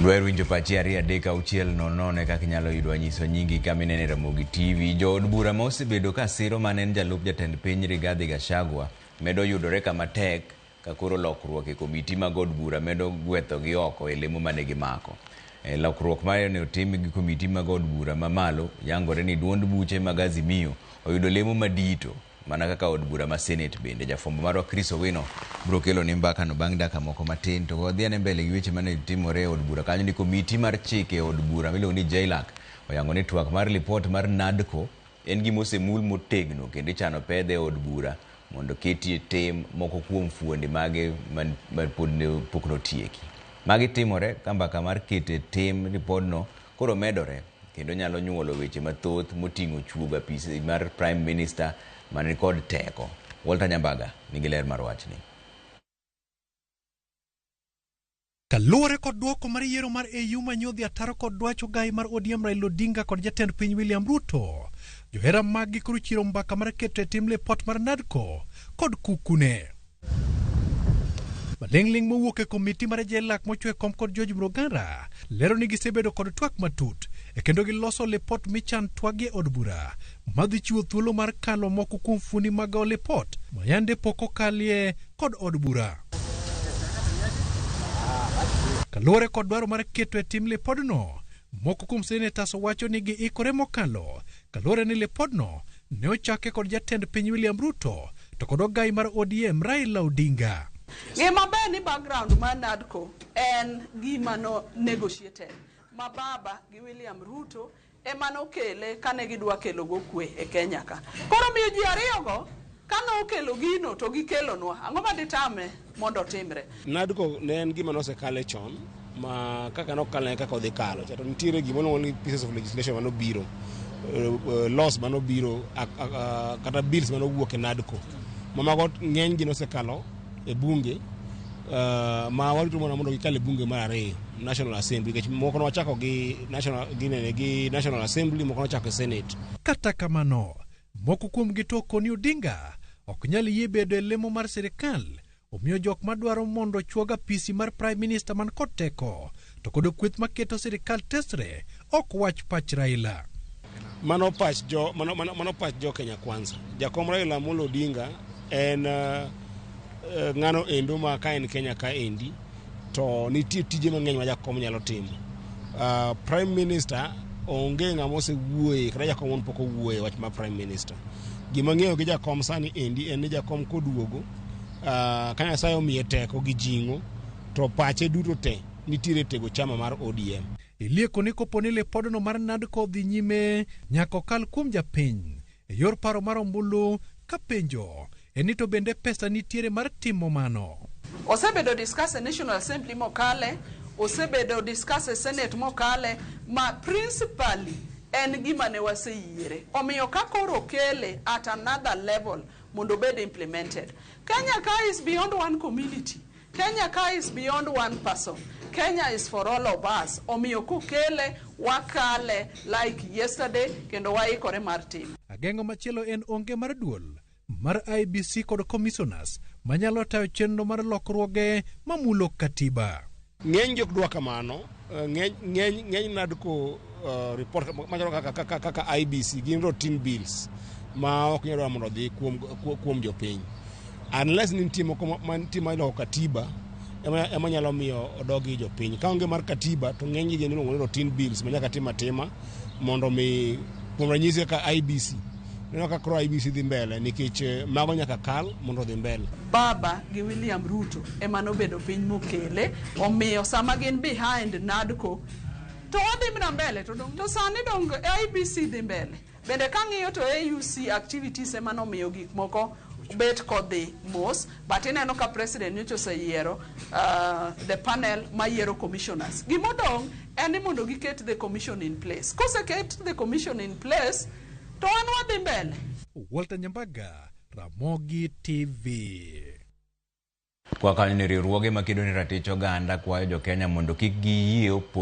Dwaro winjo pachi 2 3 6 0 e kaka inyalo yudo nyiso nyingi kama inene Ramogi TV. Jood bura ma osebedo ka siro mane en jalup jatend piny Rigathi Gachagua medo yudore kama tek ka koro lokruok e komiti mag od bura medo gwethogi oko e lemo mane gimako. E lokruok mane otim gi komiti mag od bura mamalo yangore ni duond buche mag Azimio oyudo lemo madito mana kaka od bura ma Senate bende. Jafwambo marwa Chris Owino biro kelo ni mbaka no bang' dakika moko matin. To wadhi ane mbele gi weche mane timore e od bura kanyo ni komiti mar chike e od bura miluongo ni JLAC oyango ni twak mar lipot mar NADCO en gima osemul motegno kendo ichano pedhe e od bura mondo ketie tim moko kuom fuondi mage ma pod pok notieki. Magi timore ka mbaka mar kete tim ripodno koro medore kendo nyalo nyuolo weche mathoth moting'o chuogo apisi mar Prime Minister man kod teko. Walter Nyambaga nigi ler mar wachni. Kaluwore kod duoko mar yiero mar AU manyodhi ataro kod dwach ogai mar ODM Raila Odinga kod jatend piny William Ruto, johera maggi koro chiro mbaka mar keto e tim lipot mar NADCO kod kukune. Maling'ling' mowuok e komiti mar JLAC mochwe kom kod George Mrugara lero ni gisebedo kod twak matut e kendo giloso lipot michan twagie e od bura madhi chiwo thuolo mar kalo moko kuom fundi mag lipot mayande pok okalie kod od bura. Kaluwore kod dwaro mar keto e tim lipodno, moko kuom senators wacho ni giikore mokalo kaluwore ni lipodno ne ochake kod jatend piny William Ruto to kod ogai mar ODM Raila Odinga. Ng'e maber ni background mar NADCO en gima no negotiated ma baba gi William Ruto ema nokele kane gidwa kelo go kwe e Kenya ka. Koro miyo ji ariyogo kane okelo gino to gikelonwa, ang'o ma ditame mondo otimre? NADCO ne en gima nosekale chon ma kaka nokale kaka odhi kalo to nitiere gima iluongo ni pieces of legislation manobiro, laws manobiro, kata bills manowuok e NADCO ma mago ng'eny gi nosekalo e bunge, ma warito mana mondo gikal e bunge mar ariyo, National Assembly, nikech moko nwachako gi National, ginene gi National Assembly, moko nwachako e Senate. Kata kamano, moko kuom gi to koni Odinga ok nyal yie bedo e lemo mar sirikal, omiyo jok madwaro mondo chuog apisi mar Prime Minister man kod teko to kod kweth maketo sirikal tesre ok wach pach Raila. Mano pach jo mano, mano, mano pach jo Kenya Kwanza. Jakom Raila Amolo Odinga en ng'ano endo ma ka en Kenya ka endi to nitie tije mang'eny ma jakom nyalo timo. Prime Minister onge ng'ama osewuoye kata jakom pok owuoye wach mar Prime Minister. Gima ng'eyo gi jakom sani endi en ni jakom koduogo, ka Nyasaye omiye teko gi jing'o to pache duto te nitiere tego chama mar ODM. Ilieko ni kopo ni lipodno mar NADCO dhi nyime nyaka okal kuom japiny e yor paro mar ombulu ka penjo en ni to bende pesa nitiere mar timo mano. Osebedo discuss e National Assembly mokale, osebedo discuss e Senate mokale, ma principally en gima ne waseyiere. Omiyo ka koro okele at another level mondo obed implemented. Kenya ka is beyond one community. Kenya ka is beyond one person. Kenya is for all of us. Omiyo kokele, wakale like yesterday, kendo waikore mar timo. Ageng'o machielo en onge mar duol mar IEBC kod commissioners manyalo tayo chenro mar lokruoge mamulo katiba. Ng'eny jok dwa kamano, ng'eny NADCO report machalo kaka IEBC gin routine bills ma ok nyal dwaro mondo odhi kuom jopiny. Unless ni nitie moko ma nitie ma iloko katiba ema nyalo miyo odogi jopiny. Ka onge mar katiba to ng'eny gi gin iluongo ni routine bills ma nyaka tim atima mondo mi, kuom ranyisi kaka IEBC. Ineno ka koro IEBC dhi mbele nikech mago nyaka kal mondo odhi mbele. Baba gi William Ruto ema nobedo piny mokele, omiyo sama gin behind NADCO to wadhi mana mbele to dong, to sani dong IEBC dhi mbele. Bende kang'iyo to AUC activities ema nomiyo gik moko bet kodhi mos, but ineno ka president nyocha oseyiero the panel mayiero commissioners. Gimodong' en ni mondo giket the commission in place. Koseket the commission in place, to wan wadhi mbele. Walter Nyambaga, Ramogi TV. Kwa kanyo ni riwruoge makedo ne ratich oganda kwayo jo Kenya mondo kik giyie opog